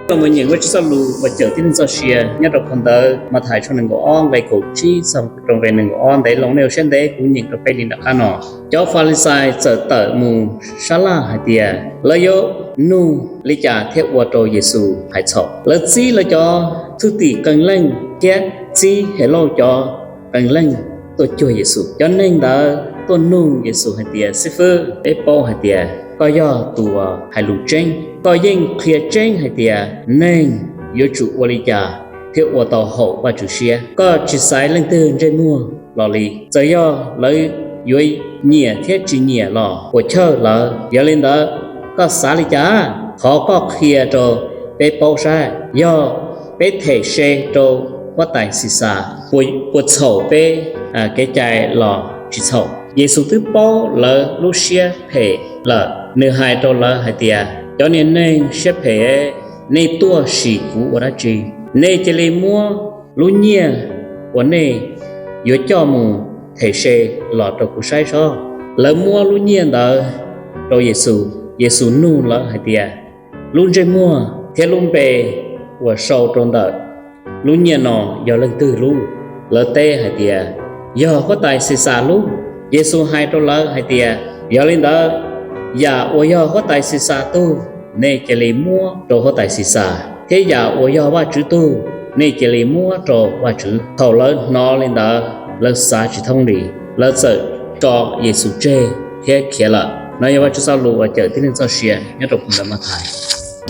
Los mus nyeem Vajtswv txoj lus uas cawm tib neeg txoj sia nyob rau phau ntawv Mathais tshooj nees nkaum ob nqe kaum tsib txog rau nqe nees nkaum ob ntev loo, nej ua siab ntev kuv nyeem rau peb li nram qab no. Cov Falixais txawm tawm mus sab laj hais tias lawv yuav nug li cas thiaj ua rau Yexus hais txhaum. Lawv txib lawv cov thwj tim qee leej thiab txib Helauj cov qee leej tuaj cuag Yexus. Cov neeg ntawd tuaj nug Yexus hais tias, Xib fwb, peb paub hais tias koj yog tus uas hais lus tseeb. Koj yeej qhia tseeb hais tias neeg yuav tsum ua li cas thiaj ua tau haum Vajtswv siab. Koj tsis xaiv leej twg ntsej muag los li. Txawm yog lawv yuav nyiam thiab tsis nyiam los puas chawj lawv. Yog li ntawd, koj xav li cas? Thov koj qhia rau peb paub saib. Yog peb them se rau huab tais Xixas, puas txhaum peb kev cai los tsis txhaum? Yexus twb paub lawv lub siab phem lawm, nws hais rau lawv hais tias, Cov niag neeg siab phem, nej tuaj sim kuv ua dab tsi? Nej cia li muab lub nyiaj uas nej yuav coj mus them se los rau kuv saib sob. Lawv muab lub nyiaj ntawd rau Yexus. Yexus nug lawv hais tias, Lub ntsej muag thiab lub npe uas sau rau ntawm lub nyiaj no yog leej twg lub? Lawv teb hais tias, Yog huab tais Xixas lub. Yexus hais rau lawv hais tias, Yog li ntawd, yam uas yog huab tais Xixas tug, nej cia li muab rau huab tais Xixas, thiab yam uas yog Vajtswv tug, nej cia li muab rau Vajtswv. Thaum lawv hnov li ntawd, lawv xav tsis thoob li, lawv txawm tso Yexus tseg thiab khiav lawm. No yog Vajtswv txoj lus uas cawm tib neeg txoj sia nyob rau phau ntawv Mathais.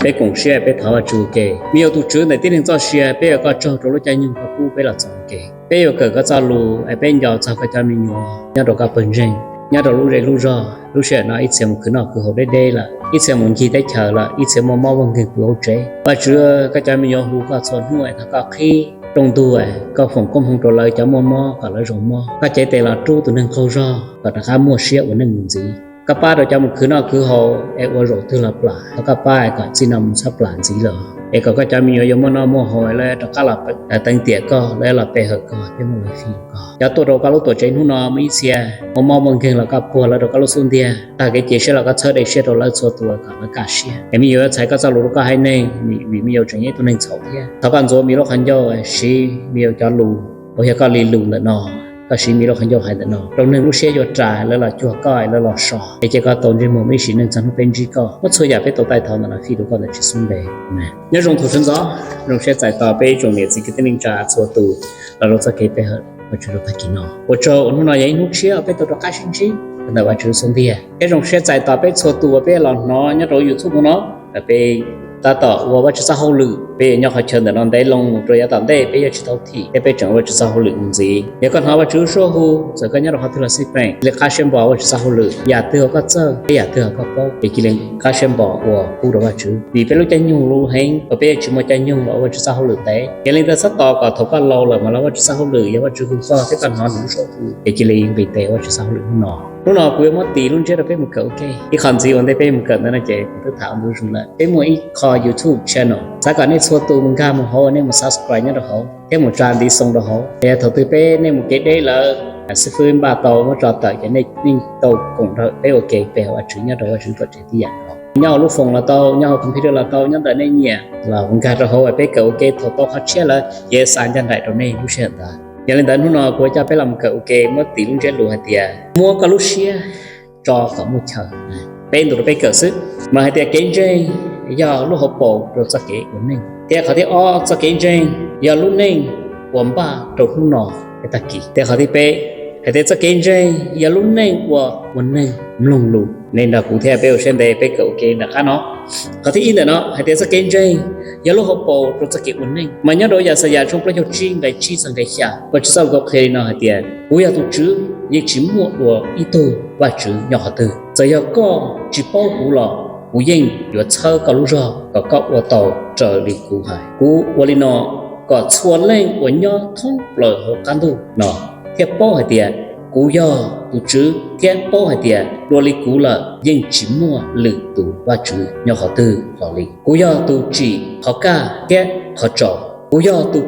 Peb koom siab peb thov Vajtswv ua ke. Me nyuam tus Tswv, ntawm tib neeg txoj sia, peb yuav koj tsaug rau lub caij nyoog koj pub peb los txog ua ke. Peb yuav kawm koj txoj lus es peb nco txog koj cov me nyuam nyob rau koj pawg ntseeg, nyob rau lub zej lub zog. Lub sij hawm no ib txhia mus khwv noj khwv haus deb deb lawm, ib txhia mus ncig teb chaws lawm, ib txhia muaj mob muaj nkeeg pw hauv tsev. Vajtswv, koj cov me nyuam hu koj txhua hnub es thov koj qhib rooj ntug, koj foom koob hmoov rau lawv cov muaj mob kom lawv zoo mob. Koj cev tes los rub tus neeg qaug zog kom rov qab muaj siab ua neej mus ntxiv. Koj pab rau cov mus khwv noj khwv haus es ua zaum twg los plam, thov koj pab kom txij no mus txhob plam ntxiv lawm, es kom koj cov me nyuam yuav muaj noj muaj haus lawv rov qab los teev tiam koj, lawv los pe hawm koj thiab muaj lawv fij rau koj. Cov tuaj rau koj lub tuam tsev hnub no muaj ib txhia muaj mob muaj nkeeg los koj puag lawv rau koj lub xub ntiag, tag kev cia siab los koj txhawb dej siab rau lawv txhua tus kom lawv kaj siab. Es me nyuam yuav txhais koj txoj lus rau koj haiv neeg, vim me nyuam tseem yog ib tug neeg txhaum thiab. Thov koj ntxuav me nyuam lub qhov ncauj, siv me nyuam cov lus uas yog koj li lus ntawm no, koj siv me nyuam lub qhov ncauj hais ntawm no rau neeg lub siab yuav ras, lawv los cuag koj, lawv los so, es cia koj tau ntsej muag muaj ib sim neej txog hnub peb ntsib koj. Muab txhua yam peb tau taij thov ntawm no fij rau koj ntawm Tswv Yexus lub npe. Amees. Nyob zoo thaum sawv ntxov, zoo siab txais tos peb ib tsoom niam txiv kwv tij neej tsa txhua tus los rau txoj kev pe hawm Vajtswv rau tag kis no. Ua tsaug uas hnub no yog ib hnub tshiab uas peb tau rov qab sib ntsib ntawm Vajtswv xub ntiag. Thiab zoo siab txais tos peb txhua tus uas peb los hnov nyob rau YouTube no, peb tab tom ua Vajtswv txoj hauj lwm, peb yuav nyob qhov chaw ntawm no ntev loo mus rau yav tom ntej, peb yuav tsis tau thim thiab peb tseem ua Vajtswv txoj hauj lwm mus ntxiv. Yog koj hnov Vajtswv suab hu, txawm koj nyob rau qhov twg los xij peem, cia li qab siab npog Vajtswv txoj hauj lwm. Yam twg uas koj txawj thiab yam twg uas koj paub, ces cia li qab siab npog ua pub rau Vajtswv, vim peb lub caij nyoog luv heev uas peb yuav tsis muaj caij nyoog los ua Vajtswv txoj hauj lwm ntev. Yog li ntawd, tab tom kom thaum koj laus lawm mas los Vajtswv txoj hauj lwm, yog Vajtswv hu koj thiab koj hnov nws lub suab hu, ces cia li nqis tes ua Vajtswv txoj hauj lwm hnub no. Hnub no kuv yuav muab tis lub ntsiab rau peb mus kawm ua ke. Ib qho ntxiv uas ntej peb mus kawm ntawd no ces kuv twb tham ua ntu zus lawm. Peb muaj ib qho YouTube channel, xav kom nej txhua tus mus nkag mus hauv, nej mus subscribe nyob rau hauv thiab mus tsa ntiv xoo rau hauv. Yog thaum twg peb nej mus kev deb lawm, xib fwb npaj tau muab tso tawm ces nej yeej tau koom nrog peb ua ke pe hawm Vajtswv nyob rau Vajtswv tuam tsev tib yam nkaus. Nyob hauv lub foos los tau, nyob hauv computer los tau, nyob ntawm nej nyiam los mus nkag rau hauv, peb kawm ua ke thaum tau qhov tshiab lawm ces xa ncaj nraim rau nej lub sij hawm ntawd. Yog li ntawd, hnub no kuv yuav coj peb los mus kawm ua ke, muab tis lub ntsiab lus hais tias muab koj lub siab tso kom muaj chaw. Peb ntu rau peb kawm xwb, mas hais tias kev ntseeg yog lub hauv paus rau txoj kev ua neej. Thiab qhov thib ob, txoj kev ntseeg yog lub neej uas npaj rau hnub no thiab tag kis. Thiab qhov thib peb, hais tias txoj kev ntseeg yog lub neej uas ua neeg mloog lus. Nej nrog kuv thiab peb ua siab ntev peb kawm ua ke nram qab no. Qhov thib ib ntawm no hais tias txoj kev ntseeg yog lub hauv paus rau txoj kev ua neej. Mas nyob rau Yaxayas tshooj plaub caug tsib nqe tsib txog nqe xya, Vajtswv txoj lus qhia li no hais tias, Kuv yog tus Tswv, yeej tsis muaj dua ib tug vaj tswv nyob qhov twg. Txawm yog koj tsis paub kuv los kuv yeej yuav txhawb koj lub zog kom koj ua tau raws li kuv hais. Kuv ua li no kom txhua leej uas nyob thoob plaws hauv qab ntuj no thiaj paub hais tias kuv yog tus Tswv, thiab paub hais tias dua li kuv lawm yeej tsis muaj lwm tus vaj tswv nyob qhov twg los li. Kuv yog tus tsim qhov kaj thiab qhov tsaus. Kuv yog tus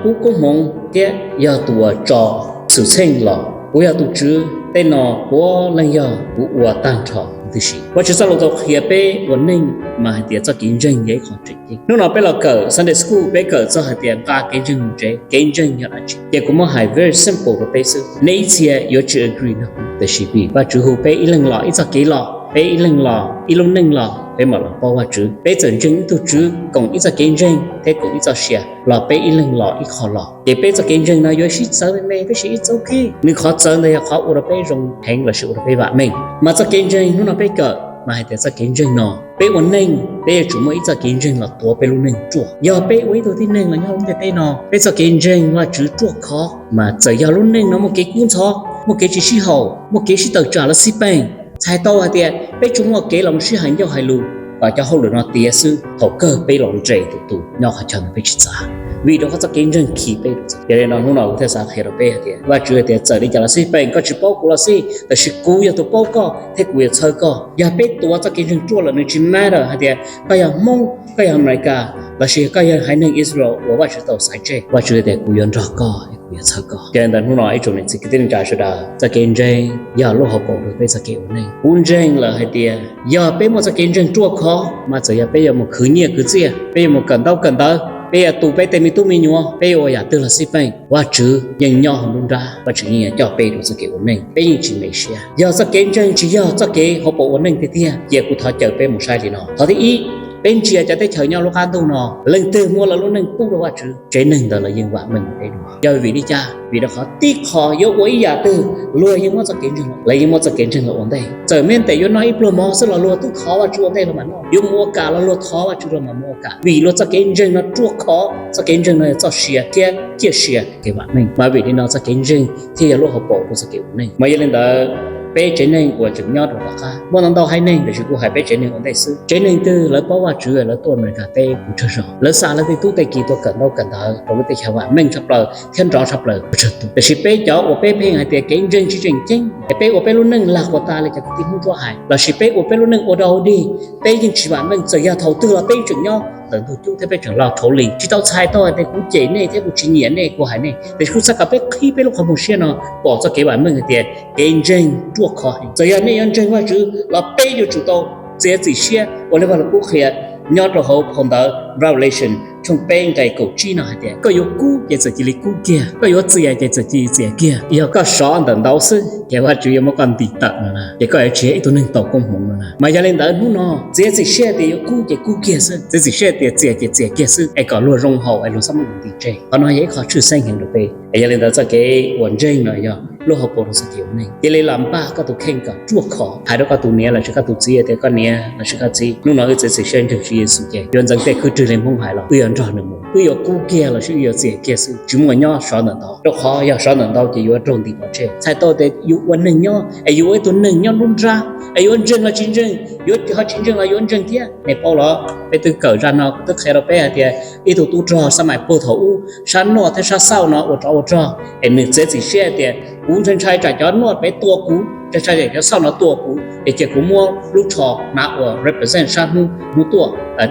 pub koob hmoov thiab yog tus uas tso xwm txheej los. Kuv yog tus Tswv, tej no puav leej yog kuv ua tag nrho. tib si. Vajtswv txoj lus tau qhia peb ua neej mas hais tias txoj kev ntseeg yog ib qho tseem ceeb. Hnub no peb los kawm Sunday School, peb kawm txog hais tias nqa kev ntseeg mus tsev, kev ntseeg yog dab tsi. Ces kuv muab hais very simple rau peb xwb. Nej ib txhia yuav tsis agree no, tiam sis vim Vajtswv hu peb ib leeg los ib txoj kev los, peb ib leeg los ib lub neej los, peb mam los paub Vajtswv. Peb txawm ntseeg ib tug Tswv koom ib txoj kev ntseeg thiab koom ib txoj sia los, peb ib leeg los ib qho los, ces peb txoj kev ntseeg no yuav sib txawv me me, peb sib ib txawv kig. Nws qhov txawv ntawd yog qhov ua rau peb zoo heev lossis ua rau peb vam meej. Mas txoj kev ntseeg hnub no peb kawm mas hais tias txoj kev ntseeg no, peb ua neej peb yuav tsum muaj ib txoj kev ntseeg los tuav peb lub neej ruaj. Yog peb ua ib tug tib neeg los nyob hauv ntiaj teb no, peb txoj kev ntseeg Vajtswv ruaj khov, mas txawm yog lub neej no muaj kev kub ntxhov, muaj kev tsis sib haum, muaj kev sib tawm tsam los xij peem, txhais tau hais tias peb tsuas muaj kev los sib hais ncauj hais lus kom cov hauj lwm no tiav xwb, thaum kawg peb los nres tus tus nyob qhov chaw ntawd peb tsis txav, vim rau qhov txoj kev ntseeg khi peb. Yog li no hnub no kuv thiaj xav qhia rau peb hais tias Vajtswv hais tias txawm li cas los xij peem, koj tsis paub kuv los xij, tab sis kuv yog tus paub koj thiab kuv yuav txhawb koj. Yog peb tuav txoj kev ntseeg ruaj lawm, nws tsis matter hais tias koj yog Hmoob, koj yog Amelikas, lossis koj yog haiv neeg Israel uas Vajtswv tau xaiv tseg, Vajtswv hais tias kuv yuav nrog koj, kuv yuav txhawb koj. Yog li ntawd hnub no ib tsoom niam txiv kwv tij neej tsa sawv daws, txoj kev ntseeg yog lub hauv paus rau peb txoj kev ua neej. Kuv ntseeg lawm hais tias yog peb muaj txoj kev ntseeg ruaj khov mas txawm yog peb yuav mus khwv nyiaj khwv txiaj, peb yuav mus kawm ntaub kawm ntawv, peb yuav tu peb tej me tub me nyuam, peb yuav ua yam twg los xij peem, Vajtswv yeej nyob hauv nruab nrab, Vajtswv yeej yuav coj peb rau txoj kev ua neej, peb yeej tsis me siab. Yog txoj kev ntseeg tsis yog txoj kev hauv paus ua neej tiag tiag, cia kuv thov caw peb mus saib li no. Qhov thib ib, peb ntsia cov teb chaws nyob lub qab ntuj no, leej twg muab lawv lub neej pub rau Vajtswv, tsev neeg ntawd lawv yeej vam meej peb dua. Yog vim li cas? Vim rau qhov tib qho yuav ua ib yam twg luag yeej muab txoj kev ntseeg, lawv yeej muab txoj kev ntseeg los ua ntej. Txawm meb ntes yuav noj ib pluag mov xwb los luag twb thov Vajtswv ua ntej los mam noj, yuav mus ua kam los luag thov Vajtswv los mam mus ua kam, vim luag txoj kev ntseeg no ruaj khov, txoj kev ntseeg no yog txoj sia thiab ciaj sia kev vam meej. Mas vim li no txoj kev ntseeg thiaj yog lub hauv paus rau txoj kev ua neej. Mas yog li ntawd, peb tsev neeg uas tseem nyob rau tom qab muaj ntau ntau haiv neeg, tab sis kuv hais peb tsev neeg ua ntej xwb. Tsev neeg twg lawv paub Vajtswv lawv tuaj Amelikas teb kuv tsaug zog, lawv xa lawv tej tub tej ki tuaj kawm ntaub kawm ntawv rau lub teb chaws vam meej tshaj plaws thiab nrov tshaj plaws kuv tsaug zog. Tab sis peb cov uas peb pheej hais tias kev ntseeg tsis tseem ceeb, es peb ua peb lub neej lag puas tas li cov kwv tij Hmoob Suav hais, lossis peb ua peb lub neej ua dog dig, peb yeej tsis vam meej, txawm yog thaum twg los peb tseem nyob ntawm ntug cub thiab peb tseem laug tshauv li, tsis tau txhais tau hais tias kuv cem nej thiab kuv tsis nyiam nej, kuv hais nej, tab sis kuv xav kom peb qhib peb lub qhov muag siab no pom txoj kev vam meej hais tias kev ntseeg ruaj khov heev. Txawm yog nej yuav ntseeg Vajtswv los peb yuav tsum tau txiav txim siab ua li Vaj Lug Kub qhia nyob rau hauv phau ntawv Revelation tshooj peb nqe kaum tsib no hais tias koj yuav kub ces txawm cia li kub kiag, koj yuav txias ces txawm cia li txias kiag. Yog koj sov ntawm ntawd xwb ces Vajtswv yuav muab koj ntim tawm no na, ces koj yuav tsis yog ib tug neeg tau koob hmoov no na. Mas yog li ntawd hnub no txiav txim siab tias yuav kub ces kub kiag xwb, txiav txim siab tias txias ces txias kiag xwb, es kom luag zoo haum es luag txhob muab ntim tseg. Qhov no yog ib qho tshwj xeeb heev rau peb. Yog li ntawd txoj kev uas ntseeg no yog lub hauv paus rau txoj kev ua neej. Cia li los npaj koj tus kheej kom ruaj khov, hais rau koj tus niam lossis koj tus txiv tias koj niam lossis koj txiv, hnub no wb txiav txim siab ntseeg Tswv Yexus ces yuav ntxeev tej khwb rwg li Hmoob hais los wb yuav nrog nws mus, wb yuav kub kiag lossis wb yuav txias kiag xwb, tsis muaj nyob sov ntawm ntawd, rau qhov yog sov ntawm ntawd ces yuav raug ntim pov tseg. Txhais tau tias yus ua neeg nyob es yus ua ib tug neeg nyob nruab nrab, es yuav ntseeg los tsis ntseeg, yuav ho tsis ntseeg los yuav ntseeg thiab. Nej paub los peb twb kawm zaj no, kuv twb qhia rau peb hais tias ib tug tub rog xab maim puag thaum ub sab nuaj thiab sab xauj no ua tsov ua rog, es nws txiav txim siab tias kuv ntshai ntshai tsam cov nuaj pem tua kuv, ntshai ntshai tsam cov xauj no tua kuv, es cia kuv muab lub tsho hnav ua represent sab hnub, hnub tuaj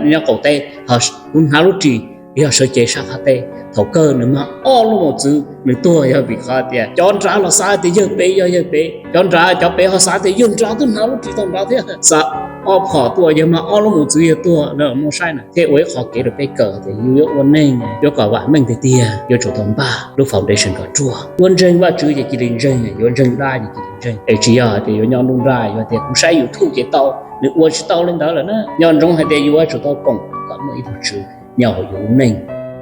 nyob qaum teb, ho kuv hnav lub ris yog sawv cev sab qab teb. Thaum kawg nws mag ob lub mos txwv nws tuag, yog vim qhov tias cov nrad los xav tias yawg pem yog yawg pem, cov nrad cov pem ho xav tias yawg nrad twb hnav lub ris tau nrad thiab, xav ob phom tuaj, yawg mag ob lub mos txwv yawg tuag, muaj saib na. Thiab ua ib qho kev rau peb kawm tias yus yuav ua neej yuav kom vam meej tiag tiag yuav tsum tau npaj lub foundation kom ruaj. Yuav ntseeg Vajtswv ces cia li ntseeg, yuav ntseeg dab ces cia li ntseeg, es tsis yog tias yuav nyob nruab nrab yuav tias kuv saib YouTube ces tau. Nws ua tsis tau li ntawd lawm na. Nco ntsoov hais tias yus yuav tsum tau koom kom muaj ib tug Tswv nyob hauv yus lub neej,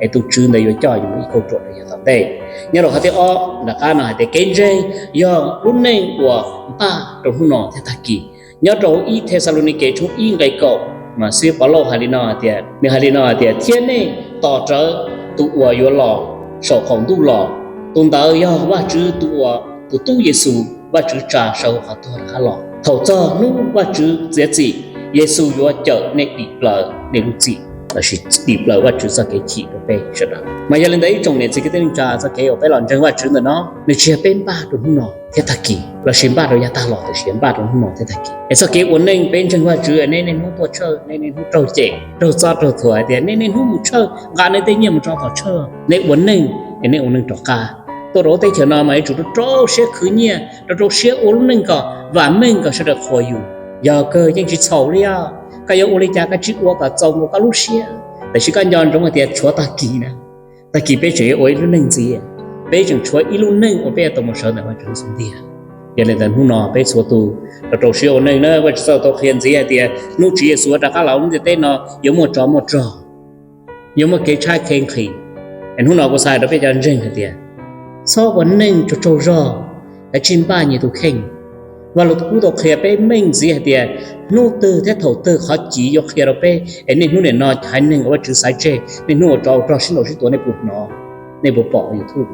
es tus Tswv ntawd yuav coj yus mus ib kauj ruam rau yav tom ntej. Nyob rau qhov thib ob nram qab no hais tias kev ntseeg yog lub neej uas npaj rau hnub no thiab tag kis. Nyob rau ib Thexalaunikes tshooj ib nqe kaum mas xib hwb Povlauj hais li no hais tias, nws hais li no hais tias thiab nej tos rawv tus uas yuav los saum qaum ntuj los, tus ntawd yog Vajtswv tus uas tus Tub Yexus Vajtswv tsa saum qhov tuag rov qab los. Thaum txog hnub Vajtswv txiav txim, Yexus yuav cawm nej dim plaws nej lub txim, lossis dim plaws Vajtswv txoj kev chim rau peb sawv daws. Mas yog li ntawd ib tsoom niam txiv kwv tij neej tsa, txoj kev uas peb los ntseeg Vajtswv ntawm no, nws tsis yog peb npaj rau hnub no thiab tag kis lossis npaj rau yav tag los, tiam sis npaj rau hnub no thiab tag kis. Es txoj kev ua neej peb ntseeg Vajtswv, nej niaj hnub tuaj tshawj, nej niaj hnub raug cem raug txob raug thuam hais tias nej niaj hnub mus tshawj, nqa nej tej nyiaj mus tso tom tshawj. Nej ua neej es nej ua neej rov qab tuaj rau lub teb chaws no mas yuav tsum rau rau siab khwv nyiaj, rau rau siab ua lub neej kom vam meej kom sawv daws qhuas yus. Yog kawg yeej tsis txhaum li os. Koj yuav ua li cas koj tsis ua kom txaus nkaus koj lub siab, tiam sis koj nco ntsoov hais tias tshuav tag kis na, tag kis peb tseem yuav ua ib lub neej ntxiv, peb tseem tshuav ib lub neej uas peb yuav tau mus sawv ntawm Vajtswv xub ntiag. Yog li ntawd hnub no peb txhua tus rau rau siab ua neej na, Vajtswv txoj lus tau qhia ntxiv hais tias hnub Tswv Yexus rov qab los lub ntiaj teb no yuav muaj tsov muaj rog, yuav muaj kev tshaib kev nqhis. Hnub no kuv xav hais rau peb cov ntseeg hais tias txhob ua neej tsaug tsaug zog, kav tsij npaj nyias tus kheej. Vaj Lug Kub tau qhia peb meej ntxiv hais tias hnub twg thiab thaum twg qhov civ yuav qhia rau peb. Es niaj hnub nim no haiv neeg uas Vajtswv xaiv tseg, niaj hnub uas tsov ua rog sib ntaus sib tua nej puas hnov, nej puas pom YouTube?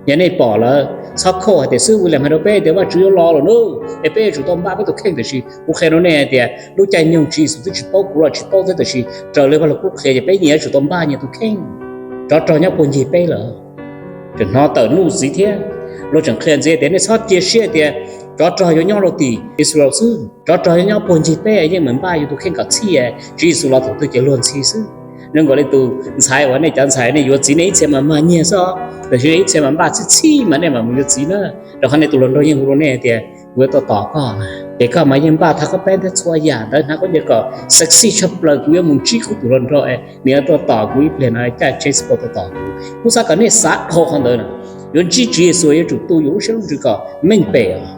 Yog nej pom lawm txhob khauj hais tias xwb William hais rau peb tias Vajtswv yuav los lawm na, es peb yuav tsum tau npaj peb tus kheej. Tiam sis kuv qhia rau nej hais tias lub caij nyoog Tswv Yexus twb tsis paub, kuv los tsis paub thiab, tiam sis raws li Vaj Lug Kub qhia ces peb nyias yuav tsum tau npaj nyias tus kheej. Tsov rog nyob puag ncig peb lawm, tseem hnov tawm nuj xiv thiab. Luag tseem qhia ntxiv tias nej txhob cia siab tias tsov rog yuav nyob rau tim Israel xwb, tsov rog yuav nyob puag ncig peb, yeej meem npaj yus tus kheej kom txhij, Tswv Yexus los thaum twg ces luag ntxhi xwb. Zoo nkaus li tus ntxhais uas nej cov ntxhais nej yuav txiv nej ib txhia mas mag nyiag xwb, tiam sis nej ib txhia mas npaj txhij txhij mas nej mam mus yuav txiv na. Rau qhov nej tus hluas nraug yeej hu rau nej tias kuv yuav tuaj tos koj na, ces koj mas yeej npaj thaj khaub peeb thiab txhua yam ntawd hnav khaub ncaws kom sexy tshaj plaws, kuv yuav mus ntsib kuv tus hluas nraug es nws yuav tuaj tos kuv ib pliag no, caij tsheb xub pab tuaj tos kuv. Kuv xav kom nej xav dhau qhov ntawd na, yuav ntsib Tswv Yexus yuav tsum tu yus lub siab lub ntsws kom meej pem os.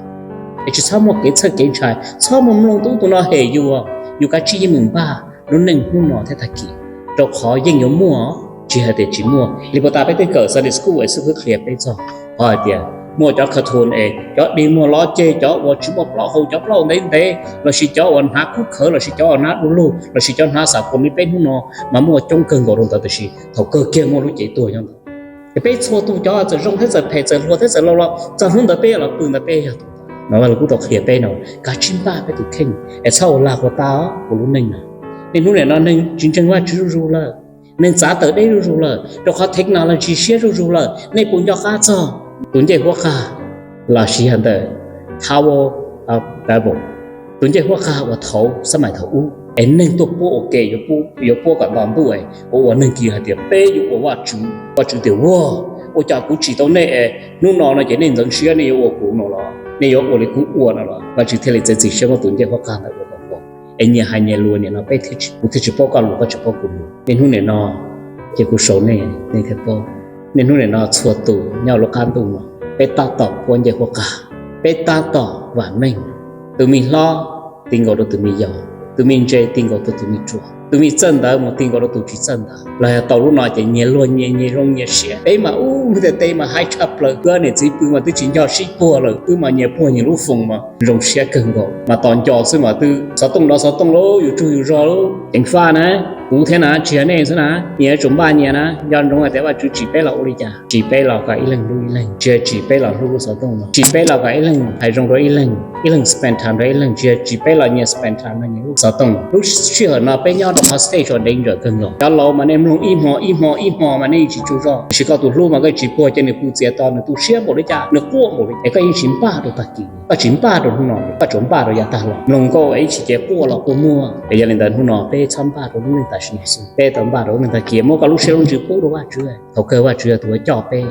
Es tsis txhob muaj kev txhawj kev ntshai, txhob muaj mloog tus ub tus no hem yus. Yus kav tsij yeej meem npaj lub neej hnub no thiab tag kis, rau qhov yeej yuav muaj, tsis hais tias tsis muaj li. Puag ta peb twb kawm Sunday School es xib fwb qhia peb txog qhov hais tias muaj cov cartoon es cov dig muag lov ceg, cov uas tsis muaj plaub hau, cov plaub hau ntev ntev, lossis cov uas hnav kub khawv, lossis cov uas hnav du lug, lossis cov hnav xam phoos li peb hnub no mas muaj coob kawg nkaus rau ntawd, tiam sis thaum kawg kiag muaj lub cev tuag nyob ntawd. Es peb txhua tus cov txawm zoo thiab txawm phem, txawm hluas thiab txawm laus los txog hnub ntawd peb yuav los pw ntawd, peb yog tus ntawd. No Vaj Lug Kub tau qhia peb no, kav tsij npaj peb tus kheej es txhob ua lag ua ta kuv lub neej na. Niaj hnub nim no neeg tsis ntseeg Vajtswv zuj zus lawm, neeg txav tawm deb zuj zus lawm, rau qhov technology siab zuj zus lawm. Nej puas nco qab txog tus ncej huab qag lossis yog ntawm Tower of Babel, tus ncej huab qag uas thaud xab mais thaum ub es neeg tuaj puab ua ke, yuav puab kom nto ntuj es ua ua neeg kiag hais tias peb yuav ua Vajtswv. Vajtswv tias, Ua, ua cas kuv tsim tau nej es hnub no no ces nej ntxeev siab nej yuav ua kuv no los, nej yuav ua li kuv ua no los? Vajtswv thiaj li txiav txim siab muab tus ncej huab qag ntawd ua kom huam. Es nyias hais nyias lus, nim no peb, kuv thiaj tsis paub koj lus, koj tsis paub kuv lus. Niaj hnub nim no ces kuv sau nej, nej thiaj paub. Niaj hnub nim no txhua tus nyob lub qab ntuj no, peb tab tom puab ncej huab qag, peb tab tom vam meej. Tus me hlob ti nkaus rau tus me yau, tus me ntse ti nkaus rau tus me ruam, tus me txawj ntawv mus ti nkaus rau tus tsis txawj ntawv. Los yog tau lub no ces nyias luag nyias, nyias zoo nyias siab. Peb mas ub, lub ntiaj teb mas haib tshaj plaws, wb niam txiv pw mas twb tsis nco sib puag lawm, wb mas nyias puag nyias lub foos mas zoo siab kawg nkaus, mas tos nco xwb mas twb xov tooj dov xov tooj lauj, yus tsaug yus zog lauj. Ceev faj na, kuv thiab na, tsis yog nej xwb na, nyias yuav tsum npaj nyias na. Nco ntsoov hais tias Vajtswv tsim peb los ua li cas, tsim peb los kom ib leeg hlub ib leeg, tsis yog tsim peb los hlub lub xov tooj no, tsis tsim peb los kom ib leeg hais zoo rau ib leeg, ib leeg spend time rau ib leeg, tsis yog tsim peb los nyias spend time rau nyias lub xov tooj. Lub sij hawm no peb nyob rau qhov stage uas danger kawg nkaus. Cov laus mas nej mloog ib hmo ib hmo ib hmo mas nej yeej tsis tsaug zog, tiam sis koj tus hlub mas koj tsis puag, ces nws pw txias to, nws tu siab npaum li cas, nws quaj npaum li cas, es koj yeej tsis npaj rau tag kis, koj tsis npaj rau hnub no, koj tsuas npaj rau yav tag los. Mloog nkauj es ib chim ces quaj los kua muag. Es yog li ntawd hnub no peb txhob npaj rau lub neej tam sim no xwb, peb tau npaj rau lub neej tag kis, muab koj lub siab lub ntsws pub rau Vajtswv, thaum kawg Vajtswv yog tus uas coj peb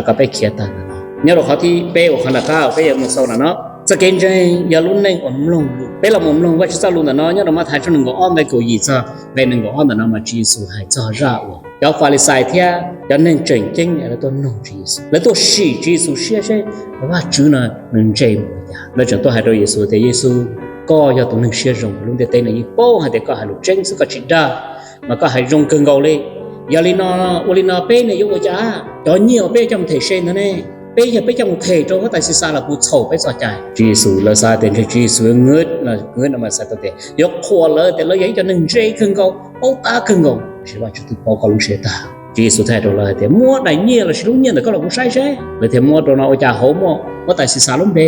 kom peb khiav tag ntawm no. Nyob rau qhov thib peb uas qhov nram qab uas peb yuav mus xaus ntawm no, txoj kev ntseeg yog lub neej uas mloog lus. Peb los mus mloog Vajtswv txoj lus ntawm no nyob rau Mathais tshooj nees nkaum ob nqe kaum yim txog nqe nees nkaum ob ntawm no mas Tswv Yexus hais txog zaj uas cov Falixais thiab cov neeg tseem ceeb lawv tuaj noog Tswv Yexus, lawv tuaj sim Tswv Yexus siab seb Vajtswv no nws ntse mus li cas. Lawv tseem tuaj hais rau Yexus tias, Yexus, koj yog tus neeg siab zoo, lub ntiaj teb no yeej paub hais tias koj hais lus tseeb xwb, koj tsis dag, mas koj hais zoo kawg nkaus li. Yog li no, ua li no peb ne yuav ua cas? Cov nyiaj uas peb yuav coj mus them se ntawd ne, peb yog peb coj mus them rau huab tais Xixas los puas txhaum peb txoj cai? Tswv Yexus, lawv xav tias ntshai Tswv Yexus yuav ngwv, ngwv no mas xav tau tias yuav qhuas lawv tias lawv yog ib co neeg ntse kawg nkaus, paub tab kawg nkaus, tiam sis Vajtswv twb paub koj lub siab tag. Tswv Yexus teb rau lawv hais tias, muab daim nyiaj lossis lub nyiaj ntawm koj los kuv saib seb. Lawv thiaj muab rau no, ua cas hauv muaj huab tais Xixas lub npe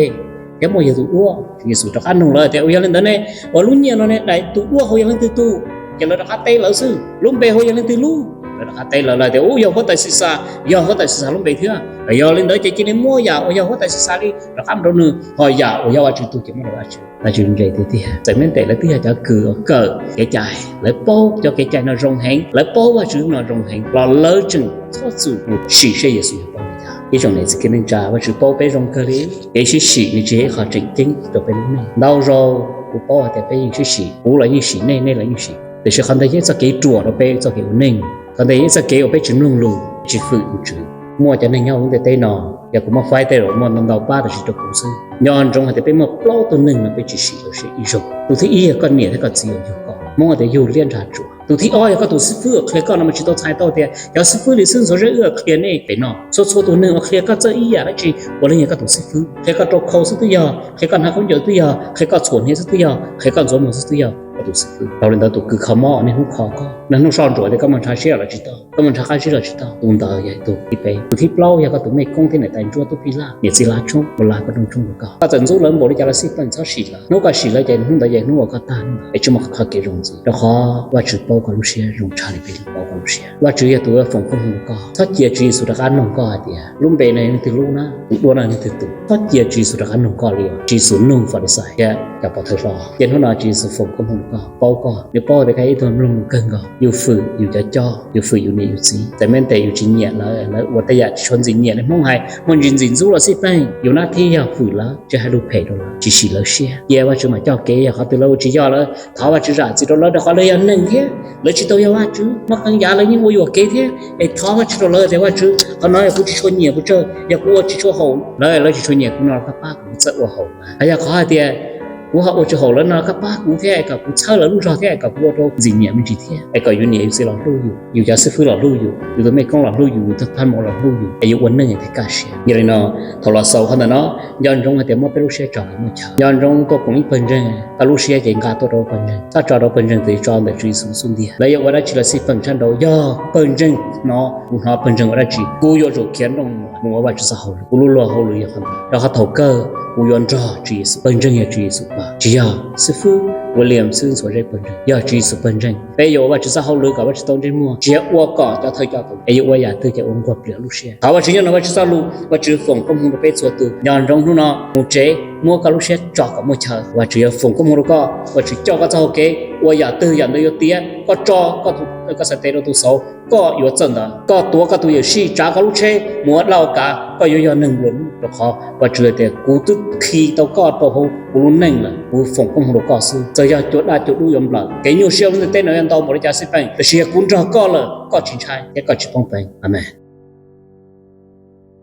thiab muaj yog tus duab? Tswv Yexus rov qab noog lawv tias, ua yog li ntawd ne, ua lub nyiaj no ne daim tus duab hauv yog leej twg tug? Ces lawv rov qab teb lawv xwb, lub npe hauv yog leej twg lub? Lawv rov qab teb lawv lawm tias, ub, yog huab tais Xixas, yog huab tais Xixas lub npe thiab. Yog li ntawd ces cia li muab yam uas yog huab tais Xixas li rov qab mus rau nws, ho yam uas yog Vajtswv tug ces muab rau Vajtswv. Vajtswv ntse tiag tiag, txawm meb tes lawv twb yog cov kws uas kawm kev cai, lawv paub cov kev cai no zoo heev, lawv paub Vajtswv no zoo heev los lawv tseem txhob txwm mus sim seb Yexus yog paub li cas. Ib tsoom niam txiv kwv tij neej tsa, Vajtswv paub peb zoo kawg li, kev sib sim nws tsis yog ib qho tseem ceeb rau peb lub neej. Ntau zaus Kuv paub hais tias peb yeej sib sim, kuv los yeej sim nej, nej los yeej sim, tiam sis qhov ntawd yog ib txoj kev ruam rau peb txoj kev ua neej. Qhov ntawd yog ib txoj kev uas peb tsis mloog lus, tsis fwm tus Tswv. Muaj cov neeg nyob hauv lub ntiaj teb no, yog kuv muab faib tej zaum muaj ntau ntau pab, tab sis rau kuv xwb, nco ntsoov hais tias peb muaj plaub tug neeg no peb tsis sim lawv siab ib zaug. Tus thib ib yog koj niam thiab koj txiv uas yug koj, Hmoob hais tias yug liab nrhag tsuas. Tus thib ob yog koj tus xib fwb uas qhia koj no mas tsis tau txhais tau tias cov xib fwb li xwb ntxuav zeb wb qhia nej pem no. Txhua txhua tus neeg uas qhia koj txawj ib yam dab tsi, puav leej yog koj tus xib fwb. Qhia koj rau khau xwb twb yog, qhia koj hnav khaub ncaws twb yog, qhia koj txhuam hniav xwb twb yog, qhia koj ntxuav muag xwb twb yog koj tus xib fwb. Dhau li ntawd tus kws kho mob niaj hnub kho koj, niaj hnub soj ntsuam tias koj muaj ntshav siab los tsis tau, koj muaj ntshav qab zib los tsis tau, tus ntawd yog tus thib peb. Tus thib plaub yog koj tus mej koob thiab niam tais ntsuab tub pij laj, niam txiv lav tshoob ua la koj rooj tshoob rau koj. Koj txawm ntxub lawv npaum li cas los xij peem txhob sim lawv, hnub koj sim lawv ces hnub ntawd yog hnub uas koj tag hnub ntawd es tsis muaj qhov kev zoo ntxiv, rau qhov Vajtswv paub koj lub siab zoo tshaj li peb paub koj lub siab. Vajtswv yog tus yuav foom koob hmoov rau koj. Txhob cia Tswv Yexus rov qab nug koj hais tias lub npe no leej twg lub na, tus duab no leej twg tus. Txhob cia Tswv Yexus rov qab nug koj li os. Tswv Yexus nug Falixais thiab cov pov thawj hlob, ces hnub no Tswv Yexus foom koob hmoov rau koj, paub koj, nws paub tias koj yog ib tug mloog lus kawg nkaus, yus fwm yus cov coj, yus fwm yus niam yus txiv. Txawm me ntees yus tsis nyiam lawv, lawv ua tej yam tsis tshua ntxim nyiam li Hmoob hais, muaj ntsis ntxim ntxub los xij peem, yus nab thib yog fwm lawv, tsis hais lus phem rau lawv, tsis sim lawv siab. Cia Vajtswv mam coj kev, yog qhov twg lawv ua tsis yog lawm, thov Vajtswv zam txim rau lawv, rau qhov lawv yog neeg thiab, lawv tsis tau yog Vajtswv, muaj qee yam lawv yeej ua yuam kev thiab. Es thov Vajtswv rau lawv tias Vajtswv, qhov no yog kuv tsis tshua nyiam kuv tsaug, yog kuv ua tsis tshua haum lawv, lawv tsis tshua nyiam kuv no los koj pab kuv txawj ua haum lawv. Hos yog qhov hais tias kuv ho ua tsis haum lawv no los koj pab kuv thiab es kom kuv txhawb lawv lub zog thiab es kom kuv ua rau ntxim nyiam me ntsis thiab es kom yus niam yus txiv los hlub yus, yus cov xib fwb los hlub yus, yus tus mej koob los hlub yus, yus tus phaj mos los hlub yus, es yus ua neej thiaj kaj siab. Yog li no, thaum los xaus qhov ntawm no, nco ntsoov hais tias muab peb lub siab tso kom muaj chaw. Nco ntsoov tuaj koom ib pawg ntseeg, koj lub siab ces nqa tuaj rau pawg ntseeg, txhob tso rau pawg ntseeg tus tso ntawm Tswv Yexus xub ntiag. Lawv yuav ua dab tsi los xij peem tshaj nraud, yog pawg ntseeg hnov, kuv hnov pawg ntseeg ua dab tsi, kuv yuav tsum khiav nrooj mus ua Vajtswv txoj hauj lwm. Kuv lub luag hauj lwm yog qhov ntawd, rau qhov thaum kawg kuv yuav nrog Tswv Yexus, pawg ntseeg yog Tswv Yexus pab, tsis yog xib fwb William xwb ntxuav zeb pawg ntseeg, yog Tswv Yexus pawg ntseeg. Peb yuav ua Vajtswv txoj hauj lwm kom Vajtswv tau ntsej muag, tsis yog ua kom cov thawj coj tus, es yuav ua yam twg ces ua nquag plias lub siab. Thov Vajtswv nyob nrog Vajtswv txoj lus, Vajtswv foom koob hmoov rau peb txhua tus. Nco ntsoov hnub no mus tsev muab koj lub siab tso kom muaj chaw, Vajtswv yuav foom koob hmoov rau koj, Vajtswv coj koj txoj hau kev ua yam twg yam ntawd yuav tiav, koj tso koj tus, koj xav tes rau tus xauv, koj yuav txawj ntawd. Koj tuav koj tus yuam sij, tsav koj lub tsheb mus ua dab ua kav, koj yuav yog neeg nplua nuj, rau qhov Vajtswv hais tias kuv twb khi tau koj rau hauv kuv lub neej lawm, kuv foom koob hmoov rau koj xwb. Txawm yog cua daj cua dub yuav nplawm, kev nyuaj siab lub ntiaj teb no yuav ntau npaum li cas xij peem, tab sis yog kuv nrog koj lawm, koj tsis ntshai thiab koj tsis poob peev. Amees.